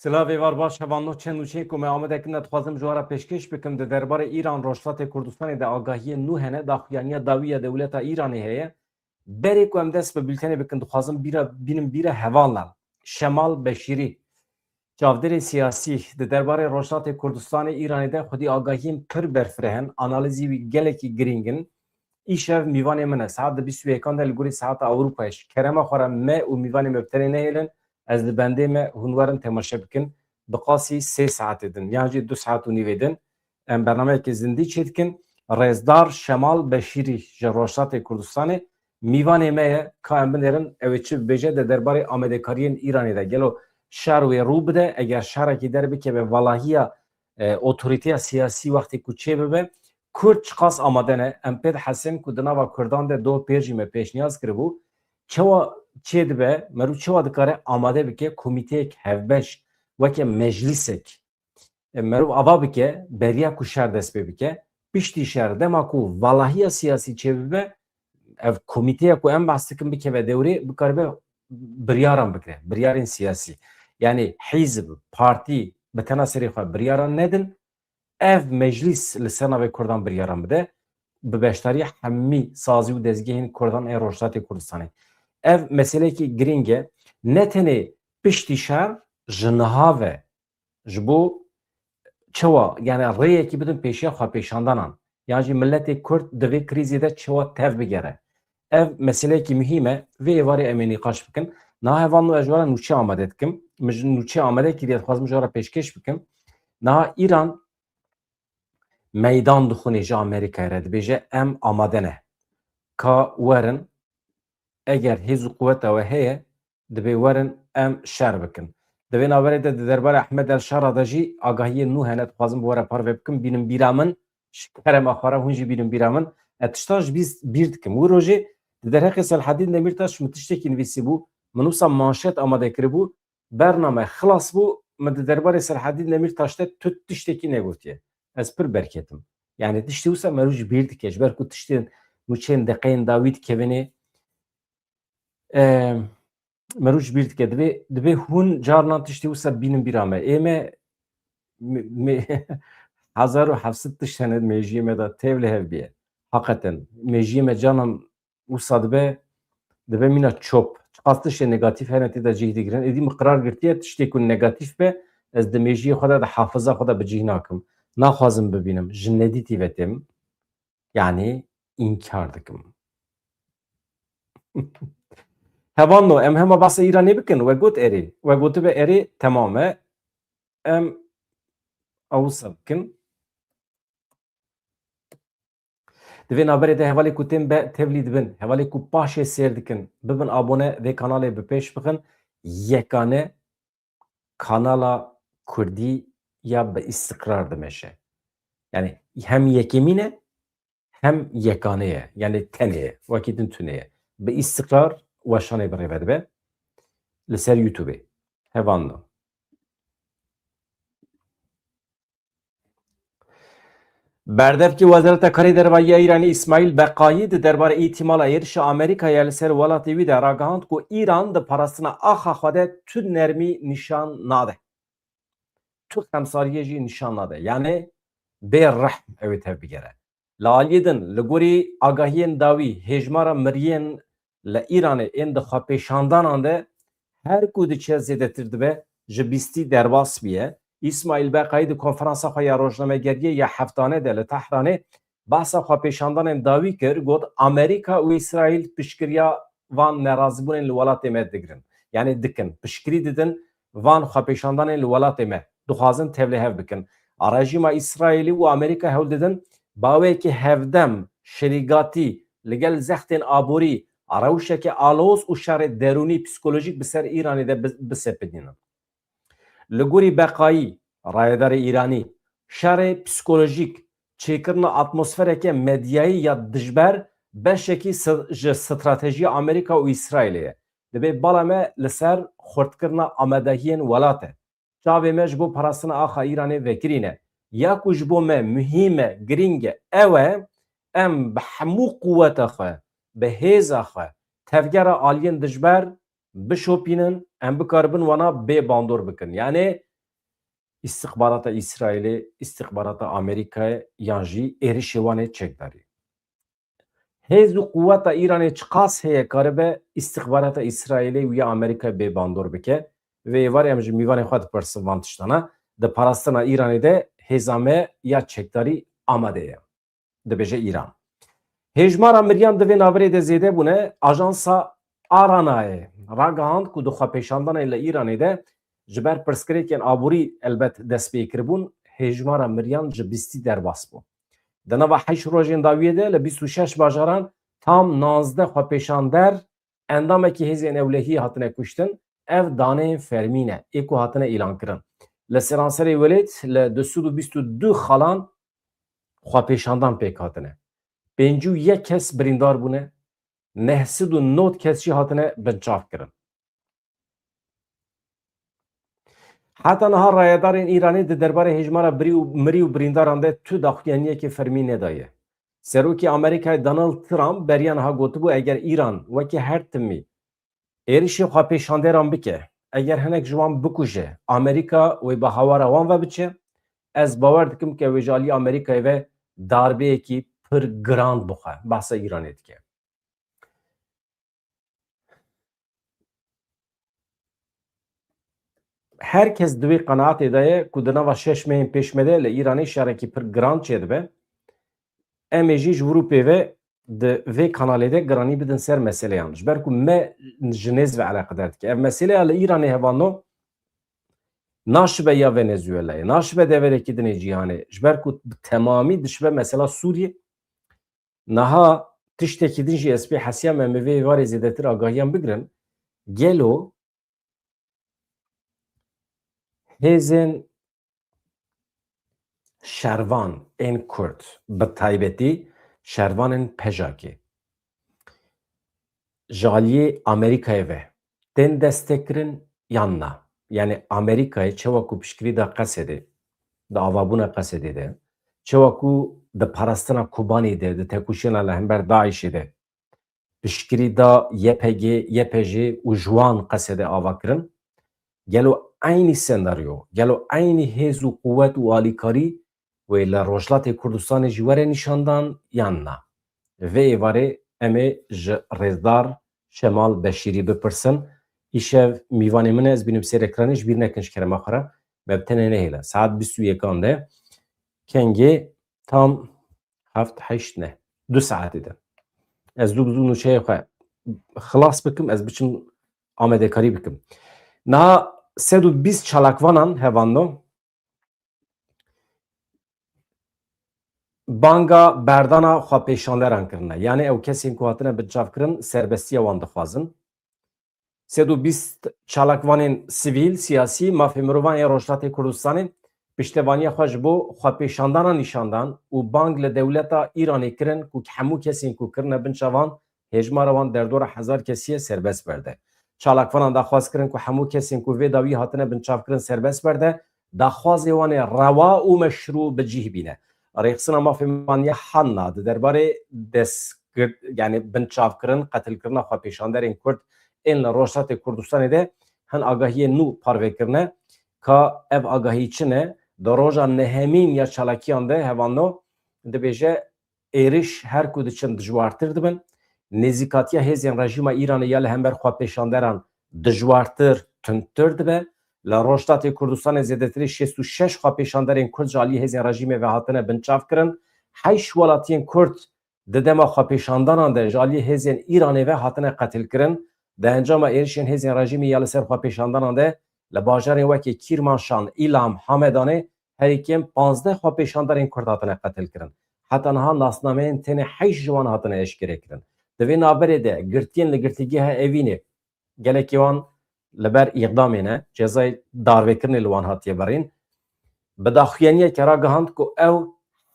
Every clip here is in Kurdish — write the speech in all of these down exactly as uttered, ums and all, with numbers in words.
Silavê var baş hevalno, çend nûçeyên ku me amade kirine dixwazim ji we re pêşkêş bikim. Di derbarê Îran, Rojhilatê Kurdistanê de agahiyên nû hene, daxuyaniya dawî ya dewleta Îranê heye. Berê ku em dest bi bültenê bikin, dixwazim bîra, bînim bîra hevalan. Şemal Beşîrî, çavdêrê siyasî, di derbarê Rojhilatê Kurdistanê Îranê de xwedî agahiyên pir berfireh in, analîzî wî gelekî girîng in. Îşev mîvanê min e. Saet di bîst û yekan de li gorî saeta Ewropayê. Ji kerema xwe re me û mîvanê me bi tenê nehêlin. Ez li bendê me, hûn werin temaşe bikin. Bi qasî sê saetê din, yan jî du saet û nîvê din em bernameyekê zindî çêdikin. Rêzdar Şemal Beşîrî ji Rojhilatê Kurdistanê mîvanê me ye. Ka em binêrin, ew ê çi bibêje di derbarê amadekariyên Îranê de. Gelo şer wê rû bide? Eger şerekî derbikeve, valahiya, e, otorîteya siyasî wextê ku çêbibe, Kurd çiqas amade ne? Em pê dihesên ku di nava Kurdan de doh pêr jî me pêşniyaz kiribû. Çawa çêdibe, meriv çawa dikare amade bike komîteyek hevbeş, weke meclîsek, e, meriv ava bike, beriya ku şer dest pê bike, piştî şer, dema ku valahiya siyasî çêbibe, ev komîteya ku em behs dikin bikeve dewrê, bikaribe biryaran bigire, biryarên siyasî. Yanî hîzb, partî bi tena serê xwe biryaran nedin, ev meclîs li ser navê Kurdan biryaran bide, bi beşdariya hemî sazî û dezgehên Kurdan ên Rojhilatê Kurdistanê. Ev meseleyekî girîng e. Ne tenê piştî şer, ji niha ve ji bo çawa, yani rêyekî bidin pêşiya xwepêşandanan, yan jî miletê Kurd di vê krîzê de çawa tev bigere. Ev meseleyekî muhîm e. Vê êvarê em ê nîqaş bikin. Niha hevalno ez ji we re nûçe amade dikim. Min ji nûçe amade kiriye, dixwazim ji we re pêşkêş bikim. Niha Îran meydan dixwîne ji Amerîkayê re, dibêje, em amade ne. Ka werin, eger hêz û quweta we heye, dibê werin em şer bikin. Di vê navberê de di derbarê Ehmed El Şara de jî agahiyên nû hene, dixwazim bi we re parve bikim, bînin bîra min, ji kerema xwe re hûn jî bînin bîra min. Ez tiştan ji bîst bîr dikim. Wî rojê di derheqê Selhedîn Demîrtaş min tiştekî nivîsîbû. Min wisa manşet amade kiribû. Bername xilas bû, min di derbarê Selhedîn Demîrtaş de tu tiştekî negotiye. Ez pir berketim. Yani tiştê wisa meriv ji bîr dike, ji ber ku tiştên nûçeyên deqeyên dawî dikevin ê, e, meriv ji bîr dike. Divê, divê hûn carnan tiştê wisa bînin bîra me. Ê me, me, me hezar û heft sed tişt hene di mêjiyê me de, tevlî hev bîye. Heqeten, mêjiyê me carnan wisa dibe, dibe mîna çop. Çiqas tiştê negatîf hene tê de cih digirin. Êdî min qirar girtiye, tiştê ku negatîf be, ez di mêjiyê xwe de, di hafiza xwe de bi cih nakim. Naxwazim bibînim. Ji nedîtî ve têm. Yani înkar dikim. Hevalno, em hema behsa Îranê bikin. We got erê. We gotibe erê, temam e. Em ewsa bikin. Di vê navberê de hevalê ku tên be tevlî dibin, hevalê ku paşê sêr dikin, bibin abone vê kanalê, bi pêş bixin. Yekane kanala Kurdî ya bi îstiqrar dimeşe. Yani hem yekemîn e, hem yekane ye. Yani tenê ye. Wekî din tune ye. Bi îstiqrar weşanê bi rê ve dibe. Li ser YouTubeê. Hevalno. Berdevkê Wezareta Karê Derve ya Îranê Îsmaîl Beqayî di derbarê îhtîmala êrişa Amerîkayê li ser welatê wî de ragihand ku Îran di parastina axa xwe de tu nermî nîşan nade. Tu xemsariyê jî nîşan nade. Yani bê rehm ew ê tev bigere. Li aliyê din, li gorî agahiyên dawî, hêjmara miriyên li Îranê ên di xwepêşandanan de her ku diçe zêdetir dibe, ji bîstî derbas bûye. Îsmaîl Beqayî di konferansa xwe ya rojnamegeriyê ya heftane de li Tehranê behsa xwepêşandanên dawî kir, got, Amerîka û Îsraîl piştgiriya van nerazîbûnên li welatê me digirin. Yanî dikin, piştgirî didin van xwepêşandanên li welatê me. Dixwazin tevlîhev bikin. A rejîma Îsraîlî û Amerîka hewl didin baweyekî hevdem, şirîgatî, li gel zextên aborî, a rewşeke aloz û şerê derûnî, psîkolojîk bi ser Îranê de bi-, bisepidînin. Li gorî Beqayî, rayedarê Îranî, şerê psîkolojîk, çêkirina atmosfereke medyayî ya dijber beşekî st-, ji stratejiya Amerîka û Îsraîlê ye. Dibê bala me li ser xurtkirina amadehiyên welat e. Çavê me ji bo parastina axa Îranê vekirî ne. Ya ku ji bo me muhîm e, girîng e, ew e, em bi hemû quweta xwe, bi hêza xwe, tevgera aliyên dijber bişopînin, em bikaribin wana bê bandor bikin. Yanê îstixbarata Îsraîlê, îstixbarata Amerîkayê yan jî êrişê wan ê çekdarî. Hêz û quweta Îranê çiqas heye karibe îstixbarata Îsraîlê û ya Amerîkayê bê bandor bike? Vê êvarê em ji mîvanê xwe dipirsin van tiştana. Di parastina Îranê de hêza me ya çekdarî amade ye, dibêje Îran. Hêjmara miriyan di vê navberê de zêde bûne. Ajansa Aranayê ragihand ku di xwepêşandanê li Îranê de ji ber pirsgirêkên aborî elbet dest pê kiribûn, hêjmara miriyan ji bîstî derbas bû. Di nava heşt rojên dawiyê de li bîst û şeş bajaran tam nazdeh xwepêşander, endamekî hêzên ewlehiyê hatine kuştin. Ev daneyên fermî ne ê ku hatine îlankirin. Li seranserê welêt li du sed û bîst û du xalan xwepêşandan pêk hatine. Pêncî û yek kes birîndar bûne, neh sed û nod kes jî hatine binçavkirin. Heta niha rayedarên Îranê di derbarê hêjmara birî û, mirî û birîndaran de tu daxuyaniyekê fermî nedaye. Serokê Amerîkayê Donald Trump beriya niha gotibû, eger Îran wekî her timî êrişê xwepêşanderan bike, eger hinek ji wan bikuje, Amerîka wê bi hawara wan ve biçe, ez bawer dikim ke wê ji alî Amerîkayê ve darbeyekî pir giran bixwe. Behsa Îranê dike. Her kes di wê qenaetê de ye ku di nava şeş mehên pêş me de li Îranê şerekî pir giran çêdibe. Em ê jî ji vir û pê ve di vê kanalê de giranî bidin ser meseleyan. Ji ber ku me ji nêz ve eleqedar dike. Ev meseleya li Îranê hevano naşibe ya Venezuelayê, naşibe deverekî din ê cîhanê. Ji ber ku bi temamî dişibe mesela Sûriyê. Niha tiştekî din jî ez pê hesiyam em ê vê êvarê zêdetir agahiyan bigirin. Gelo hêzên şervan ên Kurd, bi taybetî şervanên P J K'ê, ji aliyê Amerîkayê ve tên destekkirin yan na? Yanî Amerîkayê çawa ku piştgirî da Qesedê, di avabûna Qesedê de, çawa ku di parastina Kobanê de, di tekoşîna li hember DAIŞê de piştgirî da Y P G, Y P J û ji wan Qesedê ava kirin. Gelo eynî senaryo, gelo eynî hêz û quwet û alîkarî wê li Rojhilatê Kurdistanê jî were nîşandan yan na? Vê êvarê em ê ji Rêzdar Şemal Beşîrî bipirsin. Îşev mîvanê min e, ez bînim sêr ekranê, ji bîr nekin ji kerema xwe re. Me bi tenê nehêle. Saet bîst û yekan de kengê tam heft heşt ne. Du saetê de. Ez zû bi zû nûçeyê xwe xilas bikim, ez biçim amadekarî bikim. Niha sed û bîst çalakvanan hevando banga berdana xwepêşanderan kirine. Yanî ew kesên ku hatine binçavkirin serbestiya wan dixwazin. Sed û bîst çalakvanên sivîl, siyasî, mafê mirovan ên Rojhilatê Kurdistanê piştevaniya xwe ji bo xwepêşandana nîşan dan û bang li dewleta Îranê kirin ku hemû kesên ku kirine binçavan hêjmara wan derdora hezar kesî ye serbest berde. Çalakvanan daxwaz kirin ku hemû kesên ku vê dawî hatine binçavkirin serbest berde, daxwazê wan ê rewa û meşrû bi cih bîne. Rêxistina Mafê Mirovan ya Hanna di derbarê destgirt, yanî binçavkirin, qetilkirina xwepêşanderên Kurd ên li Rojhilatê Kurdistanê de hin agahiyên nû parve kirine. Ka ev agahî çi ne? Di roja nehemîn ya çalakiyan de hevando dibêje, êriş her ku diçin dijwartir dibin. Nêzîkatiya hêzên rejîma Îranê ya li hember xwepêşanderan dijwartir, tundtir dibe. Li Rojhilatê Kurdistanê zêdetirî şêst û şeş xwepêşanderên Kurd ji alî hêzên rejîmê ve hatine binçavkirin. Heşt welatiyên Kurd di dema xwepêşandanan de ji alî hêzên Îranê ve hatine qetilkirin. Di encama êrişên hêzên rejîmê ya li ser xwepêşandanan de li bajarên wekî Kîrmanşan, Îlam, Hamedanê herî kêm panzdeh xwepêşanderên Kurd hatine qetilkirin. Heta niha nasnameyên tenê heşt ji wan hatine eşkerekirin. Di vê navberê de girtiyên li Girtîgeha Evînê, gelekî wan li ber îqdamê ne, cezayê darvekirinê li wan hatiye birîn. Bi daxuyaniyeke ragihand ku ew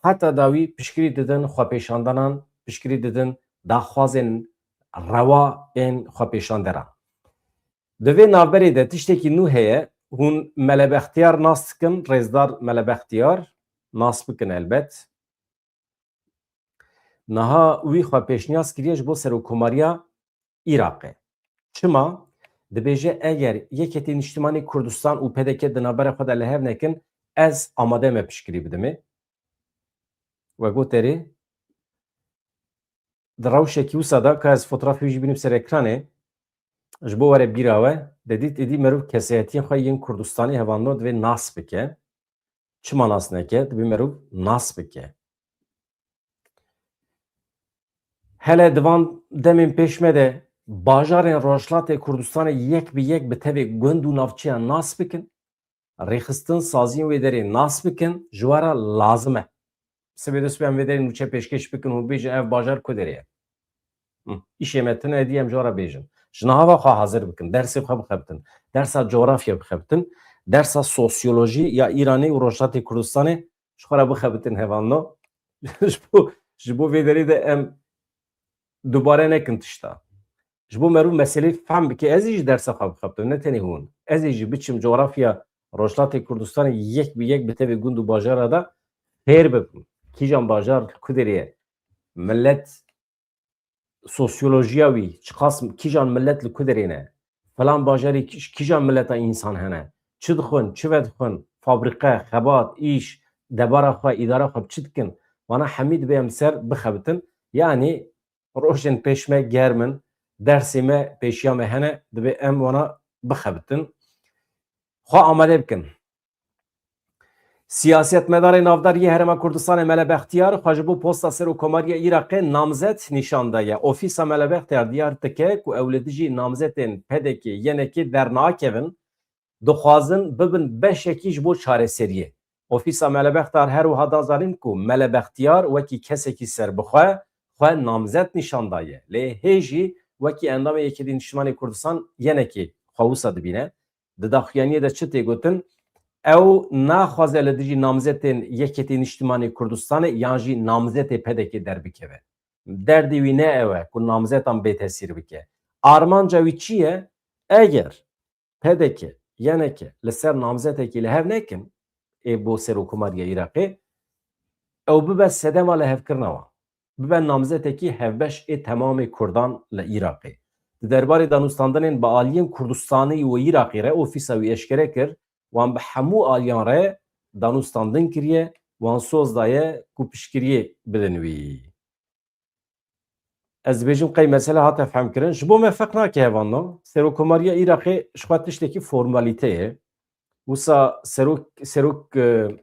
heta dawî piştgirî didin xwepêşandanan, piştgirî didin daxwazên rewa ên xwepêşanderan. Di vê navberê de tiştekî nû heye, hûn Mele Bextiyar nas dikin, Rêzdar Mele Bextiyar, nas bikin elbet. Niha wî xwe pêşniyaz kiriye ji bo serokkomariya Iraqê. Çima? Dibêje, eger Yeketî Niştimanî Kurdistan û P D K di navbera xwe de li hev nekin, Ez amade me piştgirî bidimê. We goterê, di rewşekî wisa de, ka ez fotoğrafê wî jî bînim ser ekranê, ji bo were bîra we, de dît êdî merov kesayetiyên xwe yên Kurdistanê hevando divê nas bike. Çima nas neke? Divê merov nas bike. Hele di van demên pêş me de bajarên Rojhilatê Kurdistanê yek bi yek bi tevê gund û navçeyan nas bikin. Rêxistin saziyên wê derê nas bikin, ji we re lazim e. Sibê de sibê em vê derê nûçe pêşkêş bikin, hûn bêjin ev bajar ku derê ye. Hı, îşê me tune, êdî em ji we re bêjin. Ji niha ve xwe hazir bikin, dersê xwe bixebitin, dersa cografya bixebitin, dersa sosyolojî ya Îranê û Rojhilatê Kurdistanê ji xwe re bixebitin hevalno. Ji bo, ji bo vê derê de em dubare nekin tişta. Ji bo merû meselê fehm bike, ez ê jî dersa xwe bixebitim, ne tenê hûn. Ez ê jî biçim cografya Rojhilatê Kurdistanê yek bi yek bi tevê gund û bajara de fêr bibim. Kîjan bajar ku derê ye? Millet, sosyolojiya wî, çiqas, kîjan millet li ku derê ne? Filan bajarê kî-, kîjan mileta însan hene? Çi dixwin, çi vedixwin? Fabrîqe, xebat, îş, debara xwe, îdara xwe bi çi dikin? Vana hemî dibe em ser bixebitin. Yanî rojên pêş me germ in, dersê me pêşiya me hene, dibe em wana bixebitin. Xwe amade bikin. Siyasetmedarê navdar yê Herêma Kurdistanê Mele Bextiyar xwe ji bo posta Serokkomariya Iraqê namzet nîşan daye. Ofîsa Mele Bextiyar diyar dike ku ew li dijî namzetên P D K, Y N K dernakevin, dixwazin bibin beşekî ji bo çareseriyê. Ofîsa Mele Bextiyar her wiha da zanîn ku Mele Bextiyar wekî kesekî serbixwe xwe namzet nîşan daye. Lê hê jî wekî endamê Yekêtî Niştimanê Kurdistan, Y N K, xwe wisa dibîne. Di daxuyaniyê de çi tê gotin? Ew naxwaze li dijî namzetên Yekêtî Niştimanê Kurdistanê yan jî namzetê P D K derbikeve. Derdê wî ne ew e ku namzetan bêtesîr bike. Armanca wî çi ye? Eger P D K, Y N K li ser namzetekî li hev nekin, ê bo Serokkomariya Iraqê, ew bibe sedema lihevkirina wan. Bibe namzetekî hevbeş ê temamê Kurdan li Iraqê. Di derbarê danûstandinên bi aliyên Kurdistanî û Iraqê re ofîsa wî eşkere kir, wan bi hemû aliyan re danûstandin kiriye, wan soz daye ku piştgiriyê bidin wî. Ez dibêjim qey mesele hate fehmkirin. Ji bo me ferq nake hevalno. Serokkomariya Iraqê ji xwe tiştekî formalîte ye. Wisa serok, serok, e,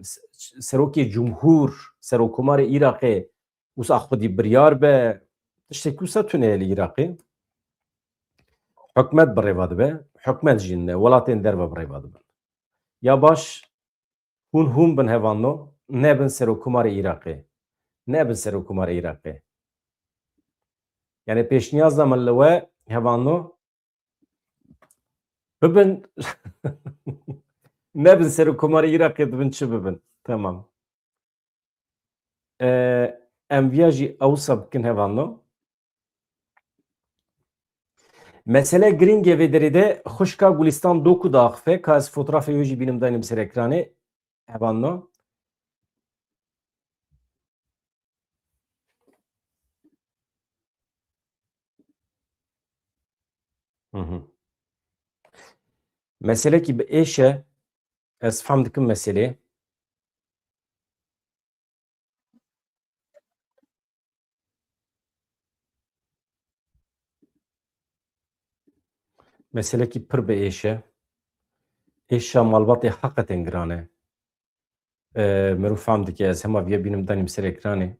serokê cumhur, serokkomarê Iraqê wisa xwedî biryar be, tiştekî wisa tune ye li Iraqê. Hikûmet bi rêva dibe, hikûmet jî ne, welatên derve bi rêva dibin. Ya baş, hûn hûn bin hevalno, nebin serokkomarê Iraqê. Nebin serokkomarê Iraqê. Yani pêşniyaz da min li we hevalno, bibin, nebin serokkomarê Iraqê, dibin çi bibin? Tamam. E, em viya jî ewsa bikin hevalno. Mesele girîng e vê derê de, xwişka Gulistan Doku diaxife, ka ez fotoğrafê wê jî bînim daynim ser ekranê. Hevalno. Hı hı. Meselekî bi êş e, ez fam dikim meselê. Meselekî pir bi êş e. Êşa malbatê heqeten giran e. E, mirov fam dike, ez hema viya bînim danîm ser ekranê.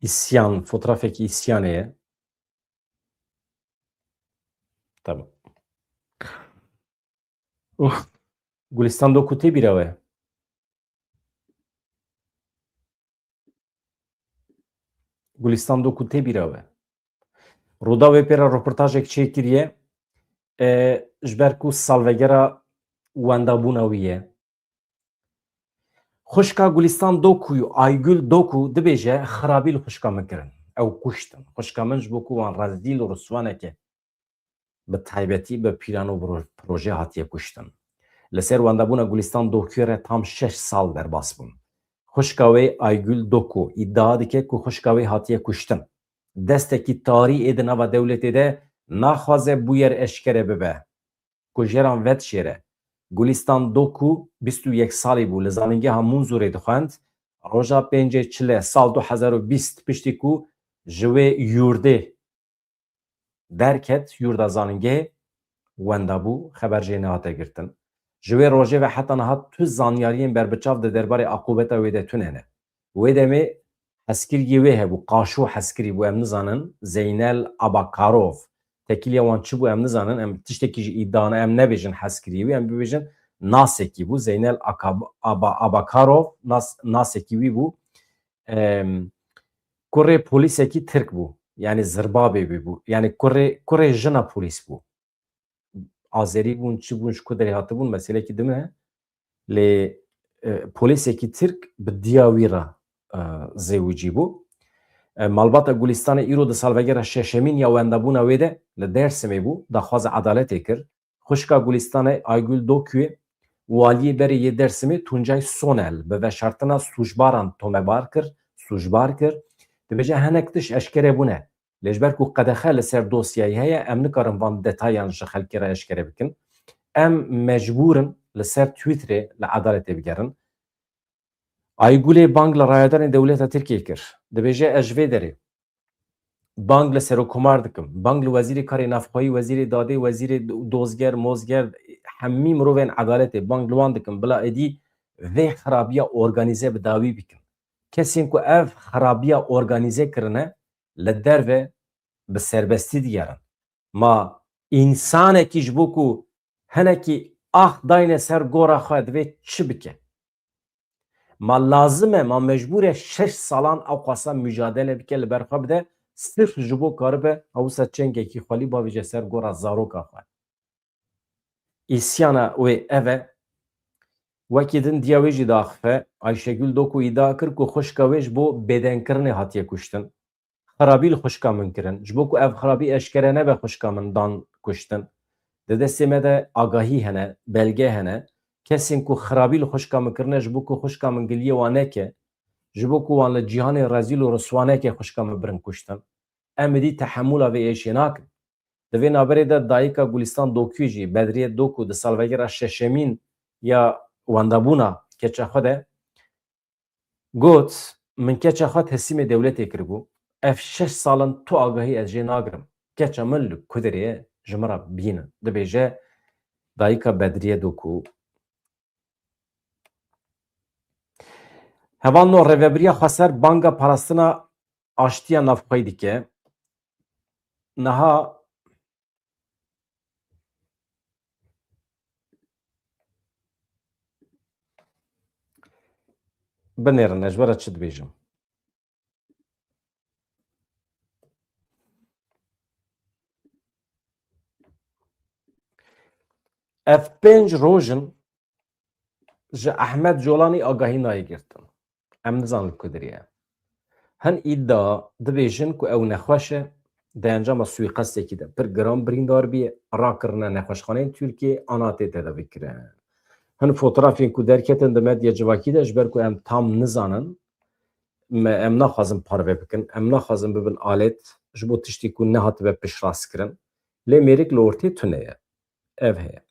Îsyan, fotoğrafekî îsyanê ye. Tamam. Uf. Gulistan Doku tê bîra we? Gulistan Doku tê bîra we? Rûdawê pê re roportajek çêkiriye, e, ji ber ku salvegera wendabûna wî ye. Xwişka Gulistan Doku, Aygül Doku dibêje, xirabî li xwişka min kirin. Ew kuştin. Xwişka min ji bo ku wan rezîl û riswaneke bi taybetî bi pîlan û pro-, proje hatiye kuştin. Li ser wendabûna Gulistan Dokuyê re tam şeş sal derbas bûn. Xwişka wê Aygül Doku îdia dike ku xwişka wê hatiye kuştin. Destekî tarî ê di nava dewletê de naxwaze bûyer eşkere bibe. Kujeran vedişêre. Gulistan Doku bîst û yek salî bû, li zanîngeha Munzurê dixwend. Roja pêncê çile sal du hezar û bîst piştî ku ji wê yurdê derket, yurda zanîngehê wenda bû, xeber jê nehate girtin. Ji wê rojê ve heta niha tu zanyariyên berbiçav di derbarê aqûbeta wê de tune ne. Wê demê heskiriyê wê hebû, qaşo heskirî bû, em nizanin, Zeynel Abakarov. Tekîliya wan çi bû, em nizanin, em tiştekî jî îdia ne, em nebêjin heskiriyê wî, em bibêjin nasekî bû. Zeynel Akab-, Aba-, Abakarov nas-, nasekî wî bû. Em, kurê polîsekî Tirk bû, yanî zirbabê wî bû, yanî kurê, kurê jina polîs bû. Azerî bûn, çi bûn, ji ku derê hatibûn, meselekî din e. Lê, e, polîsekî Tirk bi diya wî re, e, zewicî bû. E, malbata Gulistanê îro di salvegera şeşemîn ya wendabûna wê de li Dêrsimê bû, daxwaza edaletê kir. Xwişka Gulistanê Aygül Dokuyê waliyê berê yê Dêrsimê Tuncay Sonel bi veşartina sûcbaran tomebar kir, sûcbar kir. Dibêje hinek tişt eşkere bûne. Lê ji ber ku qedexe li ser dosyayê heye, em nikarin van detayan ji xelkê re eşkere bikin. Em mecbûr in li ser Twitterê li edaletê bigerin. Aygulê bang li rayedarên dewleta Tirkiyê kir. Dibêje ez ji vê derê bang li Serokkomar dikim, bang li Wezîrê Karê Navxweyî, Wezîrê Dadê, Wezîrê Dozger, Mozger, hemî mirovên edaletê bang li wan dikim, bila êdî vê xirabiya organîze bi dawî bikin. Kesên ku ev xirabiya organîze kirine, li derve bi serbestî digerin. Ma însanekî ji bo ku hinekî ax dayne ser gora xwe, divê çi bike? Ma lazim e, ma mecbûr e şeş salan ew qasa mujadele bike, li ber xwe bide, sirf ji bo karibe hewsa çengekî xwelî bavêje ser gora zaroka xwe. Îsyana wê ev e. Wekî din diya wê jî diaxife. Ayşegül Doku îdia kir ku xwişka wê ji bo bêdenkirinê hatiye kuştin. Xirabî li xwişka min kirin. Ji bo ku ev xirabî eşkere nebe, xwişka min dan kuştin. Di destê me de agahî hene, belge hene. Kesên ku xirabî li xwişka min kirine, ji bo ku xwişka min giliyê wan neke, ji bo ku wan li cîhanê rezîl û riswa neke, xwişka min birin kuştin. Em êdî tehemûla vê êşê nakin. Di vê navberê de dayika Gulistan Dokuyê jî, Bedriye Doku, di salvegera şeşemîn ya wendabûna keça xwe de got, min keça xwe teslîmê dewletê kiribû. Ev şeş sal in tu agahî ez jê nagirim. Keça min li ku derê ye, ji min re bînin, dibêje dayika Bedriye Doku. Hevalno, Rêvebiriya Xweser banga parastina aştiya navxweyî dike. Niha binêrin, ez ji we re çi dibêjim? Ev pênc roj in ji Ehmed Colanî agahî nayê girtin. Em nizanin li ku derê ye. Hin îdia dibêjin ku ew nexweş e, di encama suîqestekî de pir giran birîndar bûye, rakirine nexweşxaneyên Tirkiyê, ana tê tedavîkirin. Hin fotografên ku derketin di medya civakî de, ji ber ku em tam nizanin, me, em naxwazin parve bikin, em naxwazin bibin alet ji bo tiştê ku nehatibe piştrastkirin. Lê mêrik li ortê tune ye. Ev heye.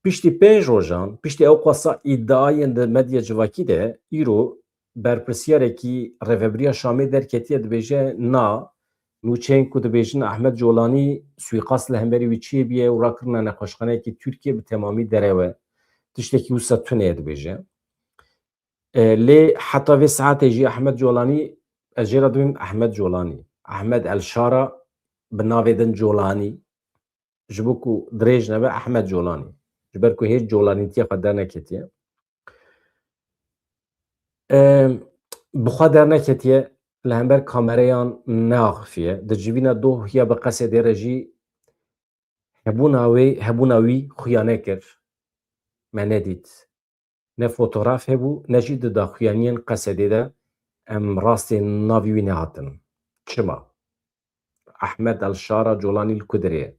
Piştî pênc rojan, piştî ew qasa îdiayên di medya civakî de, îro berpirsiyarekî Rêvebiriya Şamê derketiye, dibêje na, nûçeyên ku dibêjin Ehmed Colanî suîqast li hemberî wî çêbûye û rakirina nexweşxaneyekî Tirkiyê bi temamî derew e. Tiştekî wisa tune ye, dibêje. E, lê heta vê saetê jî Ehmed Colanî, ez jê re dibêm Ehmed Colanî. Ehmed El Şara bi navê din Colanî. Ji bo ku dirêj nebe, Ehmed Colanî. Ji ber ku hêj colanîtiya xwe derneketiye. E, bi xwe derneketiye, li hember kamereyan neaxifiye. Di civîna doh ya bi Qesedê re jî hebûna wê, hebûna wî xuya nekir. Me nedît. Ne fotograf hebû, ne jî di daxuyaniyên Qesedê de em rastên navî wî nehatin. Çima? Ehmed El Şara Colanî li ku derê ye?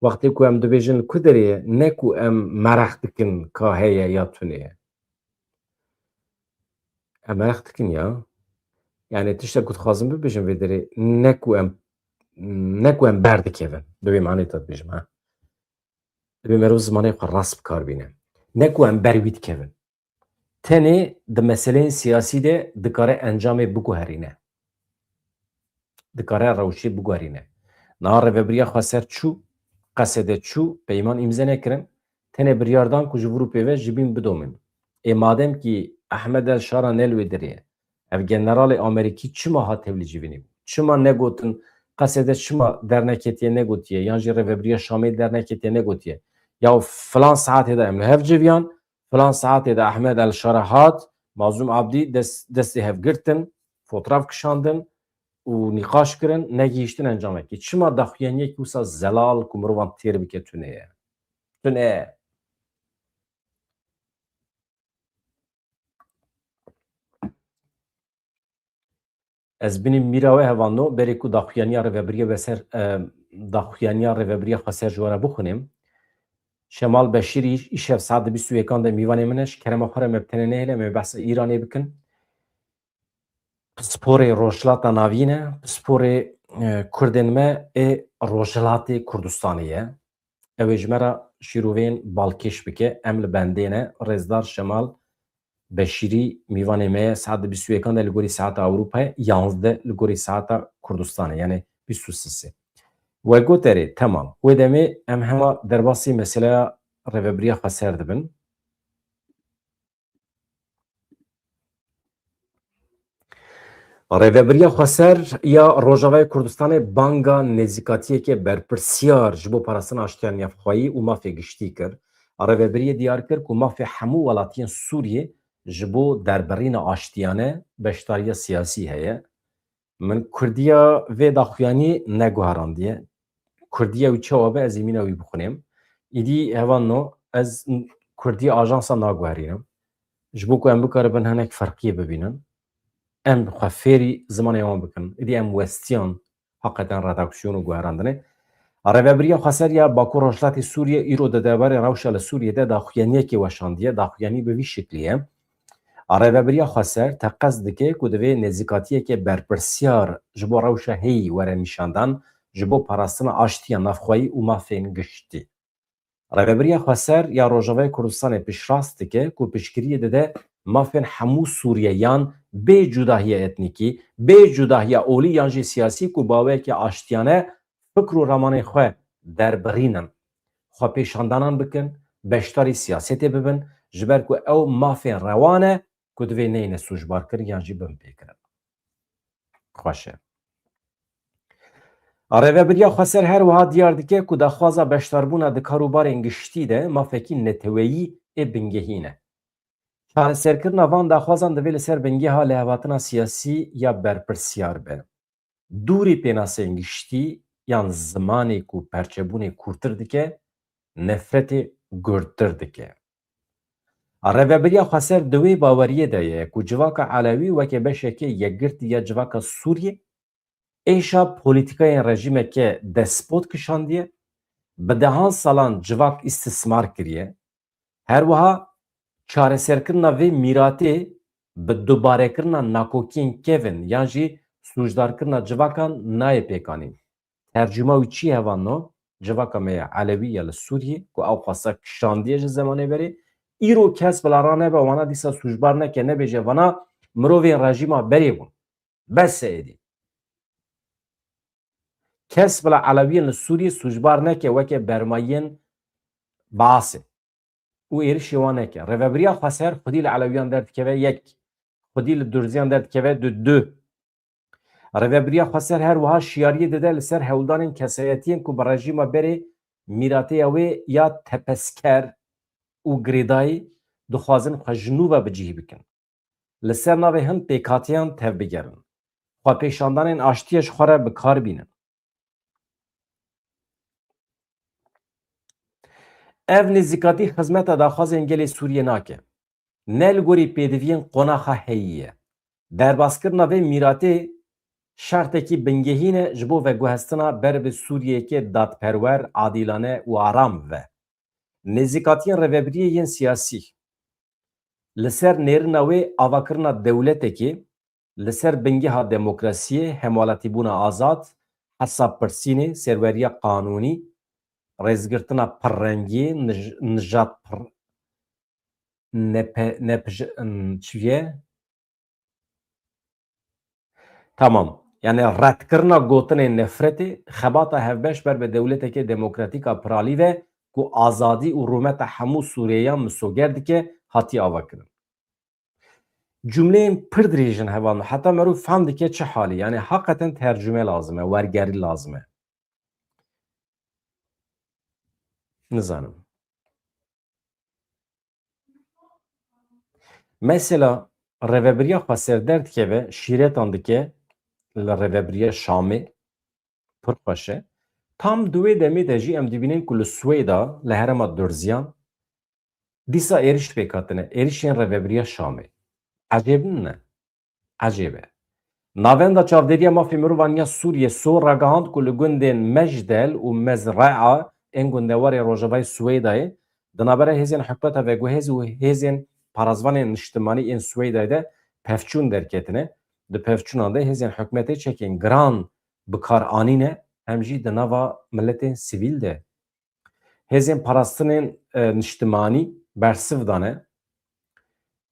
Wextê ku em dibêjin li ku derê ye, ne ku em mereq dikin ka heye ya tune ye. Em mereq dikin ya. Yani tiştek ku dixwazim bibêjim vê derê, ne ku em, ne ku em berdikevin. Bi vê manê te dibêjim, ha. Divê merov zimanê xwe rast bi kar bîne. Ne ku em ber wî dikevin. Tenê di meseleyên siyasî de dikare encamê biguherîne. Dikare rewşê biguherîne. Niha Rêvebiriya Xweser çû, Qesede çû, peyman îmze nekirin. Tenê biryar dan ku ji vir û pê ve ji bîn bidomin. Ê madem kî Ehmed El Şara ne li wê derê ye, ev generalê Amerîkî çima hat tevlî civînê bû? Çima negotin, Qesede çima derneketiye negotiye, yan jî Rêvebiriya Şamê derneketiye negotiye? Ya filan saetê de em li hev civiyan, filan saetê de Ehmed El Şara hat, Mazlûm Abdî dest, destê hev girtin, fotraf kişandin û nîqaş kirin, negihîştin encamekê. Çima daxuyaniyekî wisa zelal ku mirovan têr bike tune ye? Tune ye. Ez binîm mîra we hevalno, berê ku daxuyaniya rêvebiriyê be ser, e, daxuyaniya rêvebiriya Xweser ji we re bixwînim. Şemal Beşîrî îşev saet bîst û yekan de mîvanê min e, ji kerema xwe re me bi tenê nehêle, me behsa Îranê bikin. Pisporê Rojhilata Navîn e, pisporê, e, Kurdên me ê Rojhilatê Kurdistanê ye. Ew ê ji me re şîroveyên balkêş bike. Em li bendê ne. Rêzdar Şemal Beşîrî mîvanê me ye. Saet di bîst û yekan de li gorî saeta Ewropayê, yanzdeh li gorî saeta Kurdistanê, yani bîst û sê. We got erê, temam. Wê demê em hema derbasî meseleya rêvebiriya Xweser dibin. Rêvebiriya Xweser ya Rojavayê Kurdistanê banga nêzîkatiyeke berpirsiyar ji bo parastina aştiya navxweyî û mafê giştî kir. Rêvebiriyê diyar kir ku mafê hemû welatiyên Sûriyê ji bo derbirîna aştiyane beşdariya siyasî heye. Min kurdiya vê daxuyanî neguherandiye. Kurdiya wî çawa be, ez ê mîna wî bixwînim. Îdî hevalno, ez kurdiya ajansa naguherînim. Ji bo ku em bikaribin hinek ferqiyê bibînin, em xwe fêrî zimanê wan bikin. Îdî em westiyan heqeten redaksiyon û guherandinê. Rêvebiriya Xweser ya Bakur Rojhilatê Sûriyê îro di derbarê rewşa li Sûriyê de daxuyaniyekê weşandiye. Daxuyanî bi vî şiklî ye. Rêvebiriya Xweser teqez dike ku divê nêzîkatiyeke berpirsiyar ji bo rewşa heyî were nîşandan, ji bo parastina aştiya navxweyî û mafên giştî. Rêvebiriya Xweser ya Rojavayê Kurdistanê piştrast dike ku piştgiriyê dide mafên hemû Sûriyeyan bê cudahiya etnîkî, bê cudahiya olî yan jî siyasî ku baweyeke aştiyane fikr û ramanên xwe derbirînin, xwepêşandanan bikin, beşdarî siyasetê bibin, ji ber ku ew mafên rewa ne ku divê neyne sûcbarkirin yan jî bin pêkirin. Xweş e. Rêvebiriya Xweser her wiha diyar dike ku daxwaza beşdarbûna di karûbarên giştî de mafekî neteweyî ê bingehîn e. Çareserkirina van daxwazan divê li ser bingeha lihevhatina siyasî ya berpirsiyar be. Dûrî pênasên giştî yan zimanê ku perçebûnê kûrtir dike, nefretê gurttir dike. Rêvebiriya Xweser di wê baweriyê de ye ku civaka Elewî weke beşeke yekgirtî ya civaka Sûriyê, êşa polîtîkayên rejîmeke despot kişandiye, bi dehan salan civak îstismar kiriye. Her wiha çareserkirina vê mîratê bi dubarekirina nakokiyên kevin yan jî sûcdarkirina civakan nayê pêkanîn. Tercûma wî çi ye hevalno? Civaka me ya Elewî ya li Sûriyê ku ew xwesta kişandiye ji zemanê berê, îro kes bila ranebe wana dîsa sûcbar neke, nebêje vana mirovên rejîma berê bûn. Bes e êdî. Kes bila Elewiyên li Sûriyê sûcbar neke weke bermayiyên Baasê û êrişê wan neke. Rêvebiriya Xweser xwedî li Elewiyan derdikeve yek, xwedî li Durziyan derdikeve du, du. Rêvebiriya Xweser her wiha şiyariyê dide li ser hewldanên kesayetiyên ku bi rejîma berê mîrateya wê ya tepesker û girêdayî dixwazin xwe ji nû ve bi cihî bikin. Li ser navê hin pêkhatiyan tevbigerin. Xwepêşandanên aştiyê ji xwe re bi kar bînin. Ev nêzîkatî xizmeta daxwazên gelê Sûriyê nake. Ne li gorî pêdiviyên qonaxa heyî ye. Derbaskirina vê mîratê şertekî bingehîn e ji bo veguhestina ber bi Sûriyeyeke dadperwer, adîlane û aram ve. Nêzîkatiyên rêvebiriyê yên siyasî li ser nêrina wê avakirina dewletekê, li ser bingeha demokrasiyê, hemwelatîbûna azad, hesabpirsînê, serweriya qanûnî, rêzgirtina pirrengiyê, nij-, nijad pir-, nepe-, nepij-, n-, çiviye? Tamam. Yani redkirina gotinên nefretê, xebata hevbeş ber bi dewleteke demokratîk a piralî ve ku azadî û rûmeta hemû Sûriyeyan misoger dike, hatiye avakirin. Cumleyên pir dirêj in hevalno. Heta merû fam dike çi halî. Yani hakikaten tercüme lazim e, wergerî lazim e. Nizanim. Mesela rêvebiriya xweser derdikeve, şîretan dike li rêvebiriya Şamê, pir xweş e. Tam di wê demê de jî em dibînin ku li Swêda, li herêma Durziyan, dîsa êriş pêk hatine, êrişên rêvebiriya Şamê. Ecêb nîne? Ecêb e. Navenda Çavdêriya Mafê Mirovan ya Sûriyê, SOHR, ragihand ku li gundên Mejdel û Mezre'a ên gundewarê rojavayê Swêdayê, di navbera hêzên hikûmeta veguhêz û hêzên parazvanên niştimanî ên Swêdayê de pevçûn derketine. Di pevçûnan de hêzên hikûmetê çekên giran bi kar anîne, hem jî di nava miletên sivîl de. Hêzên parastinên, e, niştimanî bersiv dane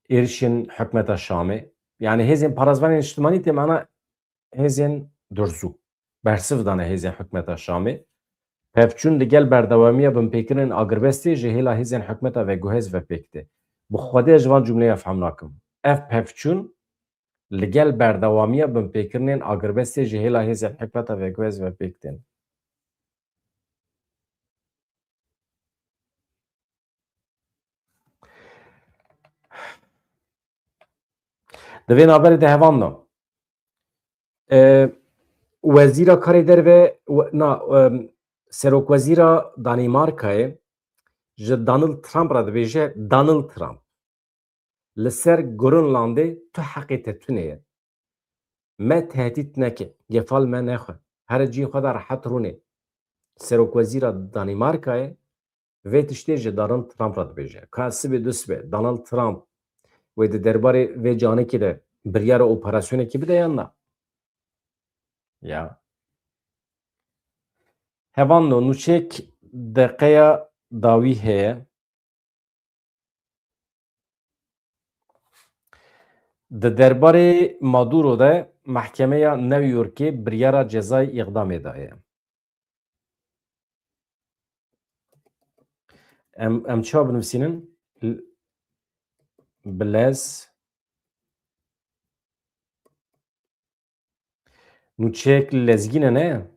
êrişên hikûmeta Şamê. Yani hêzên parazvanên niştimanî tê mana hêzên durzû bersiv dane hêzên hikûmeta Şamê. Pevçûn li gel berdewamiya binpêkirinên agirbestê ji hêla hêzên hikûmeta veguhêz ve pêk tê. Bi Xwedê ez ji van cumleya fehm nakim. Ev pevçûn li gel berdewamiya binpêkirinên agirbestê ji hêla hêzên hikûmeta veguhêz ve pêk tên. Di vê navberê de hevalno, e, Wezîra Karê Derve, we-, na, e, Serokwezîra Danîmarkayê ji Donald Trump re dibêje, Donald Trump, li ser Greenlandê tu heqê te tune ye. Me tehdît neke, gefal me nexwe. Here cihê xwe de rehet rûnê. Serokwezîra Danîmarkayê vê tiştê ji Donald Trump re dibêje. Ka sibê du sibê Donald Trump wê di derbarê vê canekê de biryara operasyonekê bide yan na? Ya. Hevalno, nûçeyek deqeya dawî heye. Di derbarê Maduro de Mehkemeya New Yorkê biryara cezayê îqdamê daye. Em, em çawa binivîsînin? L-, bi lez. Nûçeyek li Lezgînê ne?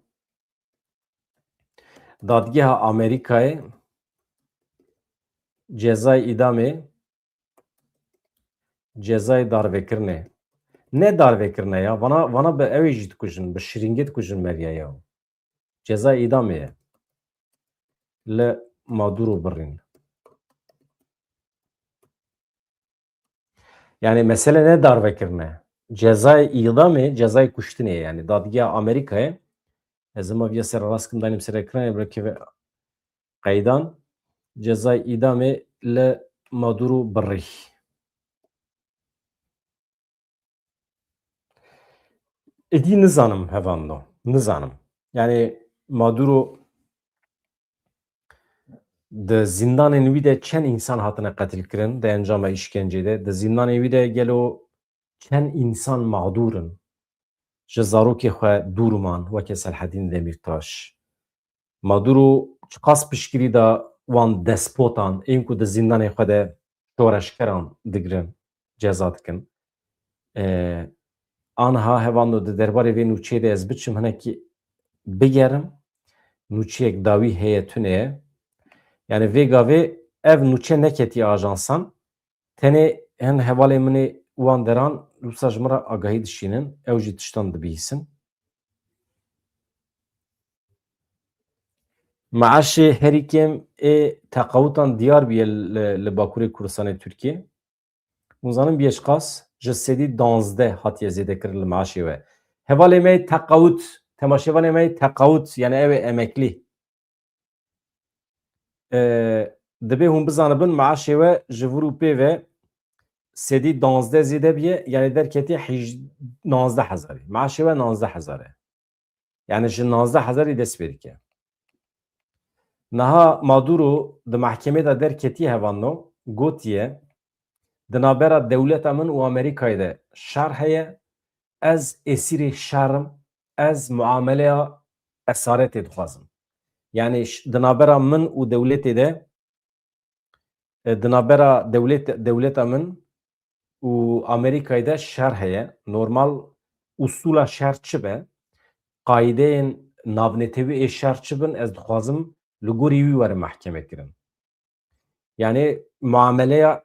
Dadgeha Amerîkayê cezayê îdamê, cezayê darvekirinê. Ne darvekirinê ya, vana, vana bi ew ê jî dikujin, bi şirîngê dikujin meriya ya. Cezayê îdamê ye. Li Maduro birîn. Yani mesele ne darvekirine. Cezayê îdamê, cezayê kuştinê ye. Yani dadgeha Amerîkayê, ez hema viya sererast kim danim ser ekranê, belkî ve qeydan, cezayê îdamê li Maduro birî. Êdî nizanim hevalno, nizanim. Yani Maduro di zindanên wî de çend însan hatine qetilkirin, di encama îşkencê de, di zindanên wî de gelo çend însan mağdûr in? Ji zarokê xwe dûr man, weke Selhedîn Demîrtaş. Maduro çiqas piştgirî da wan despotan, ên ku di zindanê xwe de şoreşgeran digirin, ceza dikin. Ee, anha hevalno di derbarê vê nûçeyê de ez biçim hinekî bigerim, nûçeyek dawî heye tune ye. Yani vê gavê ev nûçe neketiye ajansan, tenê hin hevalê min ê wan deran wisa ji min re agahî dişînin, ew jî tiştan dibihîsin. Meaşê herî kêm ê teqawutan diyar bûye li, li Bakurê Kurdistanê Tirkiyê. Hûn zanin bûye çiqas? Ji sedî danzdeh hatiye zêdekirin li meaşê we. Hevalê me yê teqawut, temaşevanê me yê teqawut, yani ew ê emeklî. E, dibê hûn bizanibin, meaşê we ji vir û pê ve sedî danzdeh zêde bûye, yani derketiye hij-, nanzdeh hezarî. Meaşê we nanzdeh hezar e. Yani ji nanzdeh hezarî dest pê dike. Niha Maduro di mehkemê de derketiye hevalno, gotiye, Di navbera dewleta min û Amerîkayê de şer heye. Ez êsîrê şer im. Ez muameleya esaretê dixwazim. Yanî ş-, di navbera min û dewletê de, e, di navbera dewlet-, dewleta min û Amerîkayê de şer heye. Normal usûla şer çi be? Qaîdeyên navnetewî ê şer çi bin? Ez dixwazim li gorî wî werim mehkeme kirin. Yanî muameleya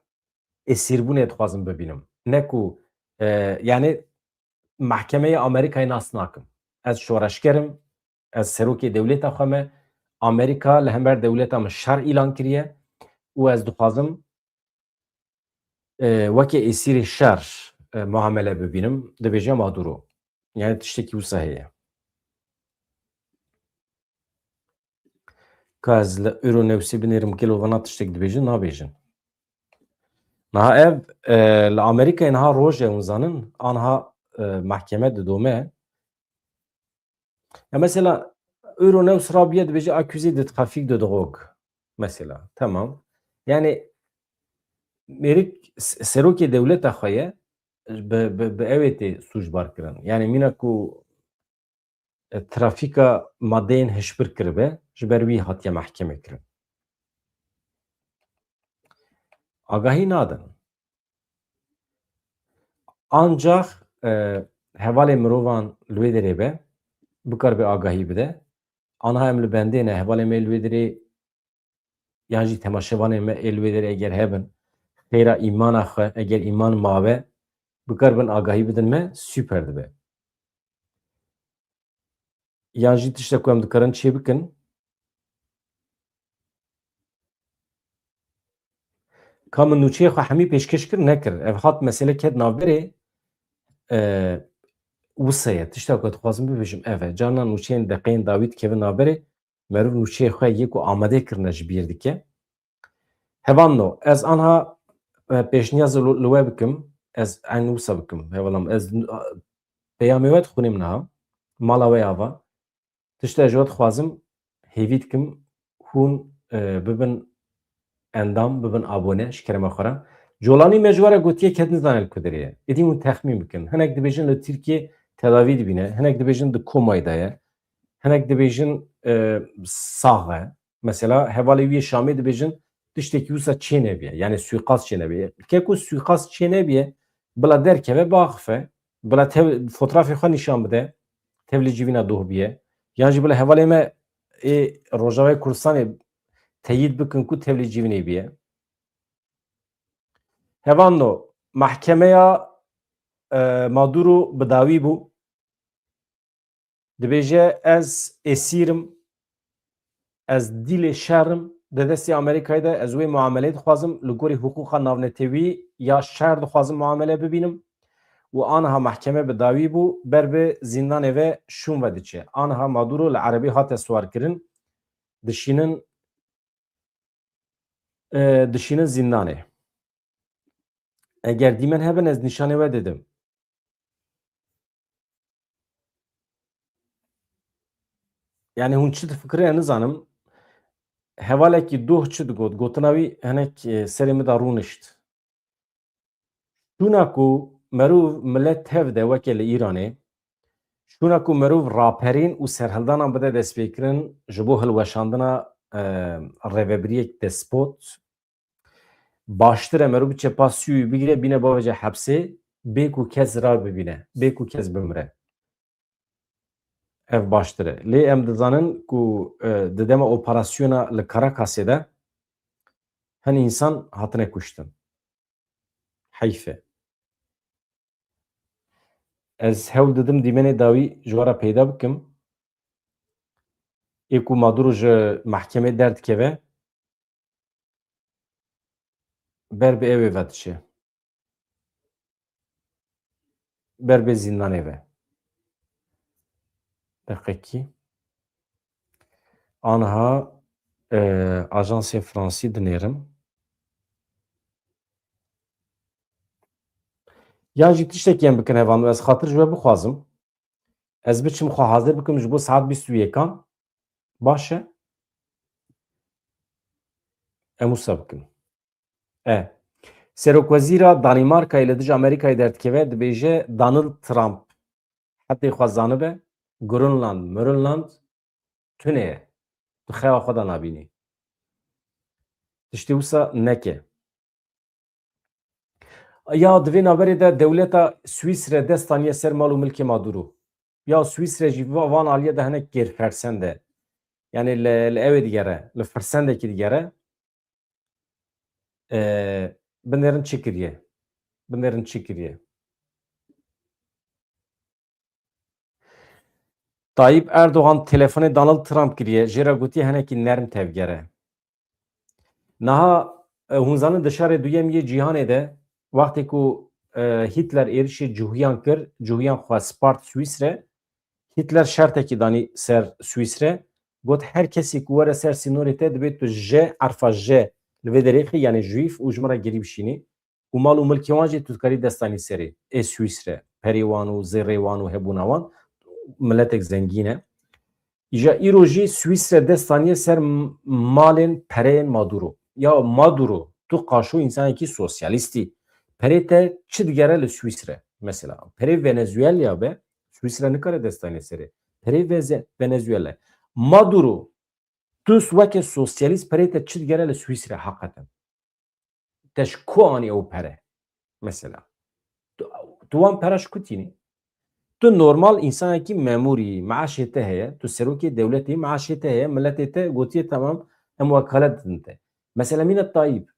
esîrbûnê dixwazim bibînim. Ne ku, e, yanî mehkemeyê Amerîkayê nas nakim. Ez şoreşger im, ez serokê dewleta xwe me. Amerîka li hember dewleta min şer îlan kiriye û ez dixwazim, e, weke êsîrê şer, e, muamele bibînim, dibêje Maduro. Yanî tiştekî wisa heye. Ka ez li Euronewsê binêrim gelo vana tiştek dibêjin, nabêjin. Niha ev, e, li Amerîkayê niha roj e, hûn zanin, anha, e, mehkeme didome. Ya mesela Euronews rabiye dibêje accusé de trafic de drogue. Mesela, tamam. Yanî mêrik s-, serokê dewleta xwe ye, bi, bi, bi ewê tê sûcbar kirin. Yanî mîna ku e, trafîka madeyên hişbir kiribe, ji ber wî hatiye mehkemê kirin. Agahî nadin. Ancax, e, hevalê mirovan li wê derê be, bikaribe agahî bide. Anha em li bendê ne, hevalê me li wê derê yan jî temaşevanên me ê li wê derê eger hebin, xêra îmana xwe, eger îman mabe, bikaribin agahî bidin me, super dibe. Yan jî tiştek ku em dikarin çê bikin. Ka min nûçeyê xwe hemî pêşkêş kir, nekir. Ev hat mesele ket navberê, e, wisa ye. Tişta ku dixwazim bibêjim ev e. Carna nûçeyên deqeyên dawî dikevin navberê, meriv nûçeyê xwe yê ku amade kirine ji bîr dike. Hevalno, ez anha, e, pêşniyaz li, li we bikim, ez eyn wisa bikim. Hevalam, ez, a, peyamê we dixwînim niha. Mala we ava. Tişta ji we dixwazim, hêvî dikim hûn, e, bibin endam, bibin abone, ji kerema xwe re. Colanî me ji we re gotiye ket nizane li ku derê ye. Êdî hûn texmîn bikin. Hinek dibêjin li Tirkiyê tedavî dibîne, hinek dibêjin di komayê de ye, hinek dibêjin, e, sax e. Mesela hevalê wî yê Şamê dibêjin tiştekî wisa çê nebiye. Yanî suîqas çê nebiye. Ke ku suîqas çê nebiye, bila derkeve biaxife, bila tev-, fotrafê xwe nîşan bide, tevlî civîna doh biye. Yan jî bila hevalê me ê Rojavayê Kurdistanê teyîd bikin ku tevlî civînê biye. Hevalno, mehkemeya, e, Maduro bi dawî bû. Dibêje, ez esîr im, ez dîlê şer im, di destê Amerîkayê de ez wê muameleyê dixwazim, li gorî hiqûqa navnetewî ya şer dixwazim muamele bibînim û aniha mehkeme bi dawî bû, ber bi zîndanê ve şûn ve diçe. Aniha Maduro li erebî hate siwarkirin, dişînin, e, dişînin zîndanê. Eger dîmen hebin, ez nîşanê we didim. Yanî hûn çi difikirîne nizanim. Hevalekî doh çi digot? Gotina wî hinek, e, serê min de rûnişt. Şûna ku merûv milet tev de weke li Îranê, şûna ku merûv raperîn û serhildanan bide destpêkirin ji bo hilweşandina, e, rêvebiriyek despot, baştir e merûv biçe pas sûyî bigire, bîne bavêje hepsê, bê ku kes zirar bibîne, bê ku kes bimire. Ev baştir e. Lê em dizanin ku, e, di dema operasyona li Caracasê de hin însan hatine kuştin. Heyf e. Ez hewl didim dîmenê dawî ji we re peyda bikim. Ê ku Maduro ji mehkemê derdikeve, ber bi ewê ve diçe. Ber bi zîndanê ve. Deqekî. Aniha, e, ajansê Fransî dinêrim. Yan jî tiştekî em bikin hevalno, ez xatir ji we bixwazim. Ez biçim xwe hazir bikim ji bo saet bîst û yekan. Baş e? Em wisa bikin. E. Serokwezîra Danîmarkayê li dijî Amerîkayê derdikeve, dibêje Donald Trump hetê xwe zanibe, Grunland, Murunland tune ye. Tu xewa xwe de nabînî. Tiştê wisa neke. Ya di vê navberê de dewleta Swîsre dest daniye ser mal û milkê Maduro. Ya Swîsre jî va-, van aliyê de hinek kêrfersend e. Yani li, li ewê digere, li firsendekî digere. E, binêrin çi kiriye? Binêrin çi kiriye? Tayyip Erdogan telefonê Donald Trump kiriye, jê re gotiye hinekî nerm tevgere. Niha, e, hûn zanin di şerê duyem yê cîhanê de, wextê ku, e, Hitler êrişê cihûyan kir, cihûyan xwe spart Swîsre, Hitler şertekî danî ser Swîsre, got, her kesî ku were ser sînorê te, dibê tu J, erfa J li vê derêxî, yani juîf, û ji min re gerî bişînî. Û mal û milkê wan jî tu dikarî dest danî serê. Ê Swîsre, perê wan û zêrê wan û hebûna wan, miletek zengîn e. Îja îro jî Swîsre dest daniye ser m-, malên pereyên Maduro. Ya Maduro, tu qaşo însanekî sosyalîstî. Perê te çi digere li Swîsre? Mesela, perê Venezuela be, Swîsre nikare dest danî serê. Perê Veze-, Venezuela. Maduro, tu weke sosyalîst perê te çi digere li Swîsre heqeten? Te ji ku anî ew pere? Mesela. Tu, tu wan pera ji ku tînî? Tu normal însanekî memûrî, meaşê te heye, tu serokê dewletê, meaşê te heye, miletê te gotiye, temam, em wekalet didin te. Mesela mîna Tayyip.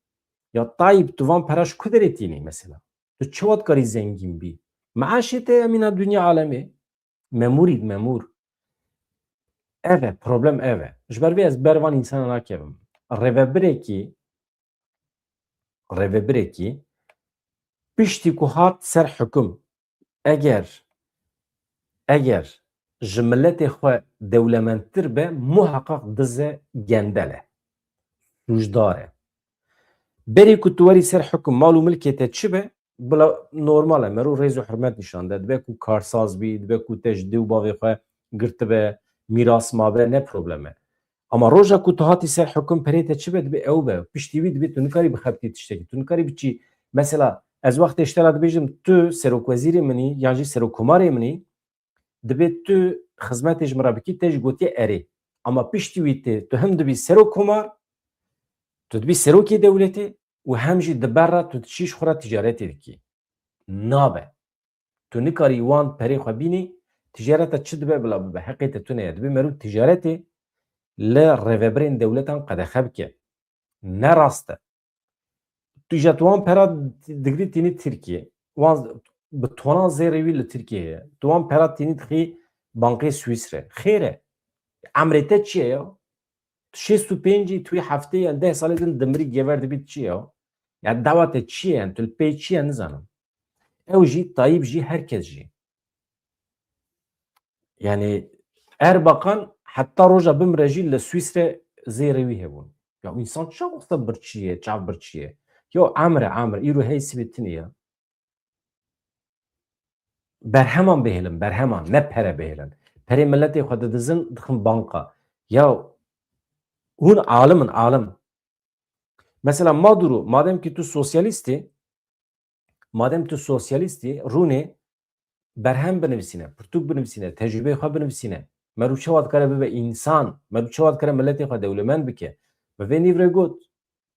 Ya Tayyip, tu van pera ji ku derê tînî mesela? Tu çawa dikarî zengîn bî? Meaşê te heye mîna dinya alemê. Memûrî, memûr. Ev e, problem ev e. Ji ber vê ez ber van însana nakevim. Rêvebirekî, rêvebirekî piştî ku hat ser hukum, eger, eger ji miletê xwe dewlemendtir be, muheqeq diz e, gendel e. Sûcdar e. Berî ku tu werî ser hukum, mal û milkê te çi be, bila normal e, mero rêz û hurmet nîşan de. Dibe ku karsaz bî, dibe ku te ji dê û bavê xwe girtibe, mîras mabe, ne problem e. Ama roja ku tu hatî ser hukum, perê te çi be, dibe ew be. Piştî wî dibe tu nikarî bixebitî tiştekî. Tu nikarî biçî. Mesela, ez wextê ji te re dibêjim, tu serokwezîrê min î, yan jî serokkomarê min î, dibe tu xizmetê ji min re bikî, te jî gotiye erê. Ama piştî wî tê, tu hem dibî serokkomar, tu dibî serokê dewletê û hem jî di ber re tu diçî ji xwe re ticaretê dikî. Nabe. Tu nikarî wan perê xwe bînî, ticareta çi dibe bila bibe, heqê te tune ye. Dibê meriv ticaretê li rêvebirên dewletan qedexe bike. Ne rast e. Tu îja tu wan pera digirî tînî Tirkiye. Wan bi tonan zêrê wî li Tirkiye ye. Tu wan pera tînî dixî bankê Swîsre. Xêr e. Emrê te çi ye ya? Tu şêst û pêncî, tu wî heftê yan deh salê din dimirî gever dibî çi ye ya? Ya dawa te çi ye? Yani tu li pê çi ye nizanim. Ew jî, Tayyip jî, her kes jî. Yani Erbakan heta roja bimre jî li Swîsre zêrê wî hebûn. Ya însan çawa wexta birçî ye, çav birçî ye? Ya emr e, emr. Îro hey sibê tinê ya. Berheman bihêlin, berheman, ne pere bihêlin. Perê miletê xwe didizin, dixin banka. Ya hûn alim in, alim. Mesela Maduro, madem ki tu sosyalîst î, madem tu sosyalîst î, rûnê berhem binivîsîne, pirtûk binivîsîne, tecrûbeyê xwe binivîsîne. Meriv çawa dikare bibe însan, meriv çawa dikare miletê xwe dewlemend bike. Bi vê nîv re got,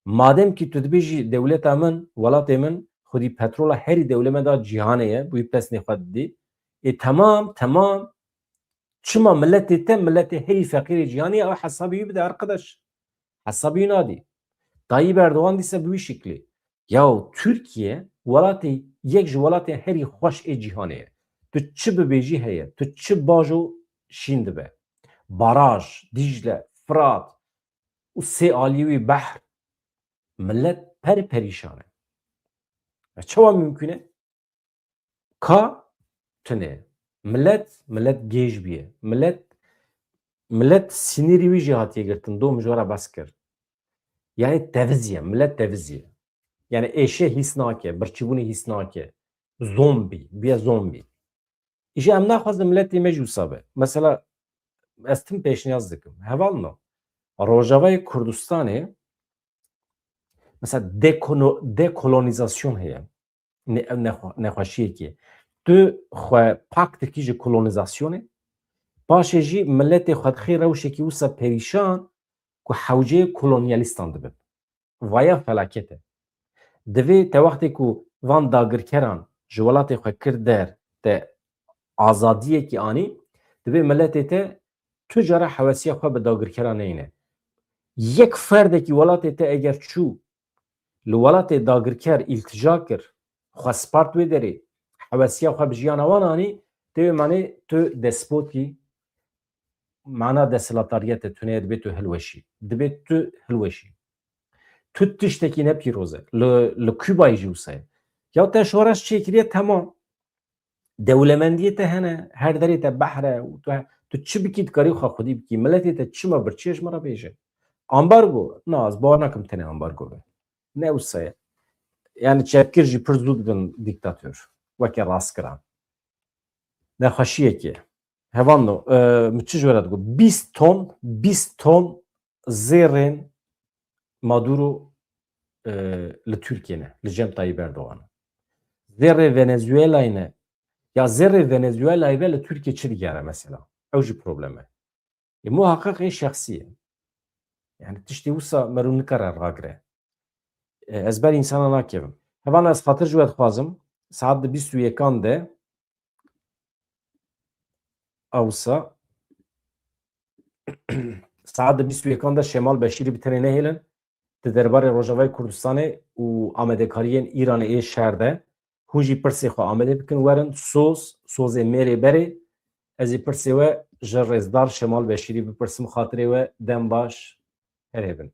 madem ki tu dibêjî dewleta min, welatê min, xwedî petrola herî dewlemenda cîhanê ye, bi wî pesnê xwe didî. Ê temam, temam. Çima miletê te, miletê herî feqîrê cîhanê ye, ew hesabê wî bide, arkadaş. Hesabê wî nadî. Tayyip Erdogan dîse bi wî şiklî. Yaw Tirkiye welatê, yek ji welatên herî xweş ê cîhanê ye. Tu çi bibêjî heye, tu çi bajo şîn dibe. Baraj, Dîcle, Firat û sê aliyê wî behr. Milet per perîşan e. Ya çawa mümkün e? Ka tune. Milet, milet gêj bûye. Milet, milet sinîrî wî jî hatiye girtin. Dom ji we re bes kir. Yani teviziye, milet teviziye. Yani êşe hîs nake, birçîbûnê hîs nake. Zombî, bûye zombî. Îja em naxwazin miletê me jî wisa be. Mesela, ez tim pêşniyaz dikim. Hevalno, Rojavayê Kurdistanê Mesela dekono-, dekolonîzasyon heye. Ne-, nexwe-, nexweşiyekê. Tu xwe pak dikî ji kolonîzasyonê, paşê jî miletê xwe dixê rewşekî wisa perîşan ku hewceyê kolonyalîstan dibin. Vaya felaket e. Divê te wextê ku van dagirkeran ji welatê xwe kir der, te azadiyekî anî, divê miletê te tu cara hewesiya xwe bi dagirkeran neyne. Yek ferdekî welatê te eger çû li welatê dagirker îltija kir, xwe spart wê derê, hewesiya xwe bi jiyana wan anî, tê wê manê tu despotî, mana desthilatdariyê te tune ye, dibê tu hilweşî. Dibê tu hilweşî. Tu tiştekî ne pîroz e. Li, li Kubayê jî wisa ye. Ya te şoreş çêkiriye, temam. Dewlemendiyê te hene, her derê te behr e, û tu, tu çi bikî dikarî xwe xwedî bikî. Miletê te çima birçî ye ji min re bêje. Ambargo? Na, ez bawer nakim tenê ambargo be. Ne wisa ye. Yani çepkir jî pir zû dibin dîktator. Weke rastkiran. Nexweşiyekê. Hevalno, e, min çi ji we re digot? Bîst ton, bîst ton zêrên Maduro, e, li Tirkiyê ne, li cem Tayyip Erdogan. Zêrê Venezuelayê ne. Ya zêrê Venezuelayê be li Tirkiyê çi digere mesela? Ew jî problem e. E, muhaqqeq ê şexsî ye. Yani tiştê wisa merû nikare ragire. E, ez ber însana nakevim. Hevalno, ez xatir ji we dixwazim, saet di bîst û yekan de, Awsa, saet di bîst û yekan de Şemal Beşîrî bi tenê nehêlin. Di derbarê Rojavayê Kurdistanê û amadekariyên Îranê ê şer de, hûn jî pirsê xwe amade bikin, werin soz, sozê mêrê berê. Ez ê pirsê we ji rêzdar Şemal Beşîrî bipirsim, xatirê we dem baş, her hêbin.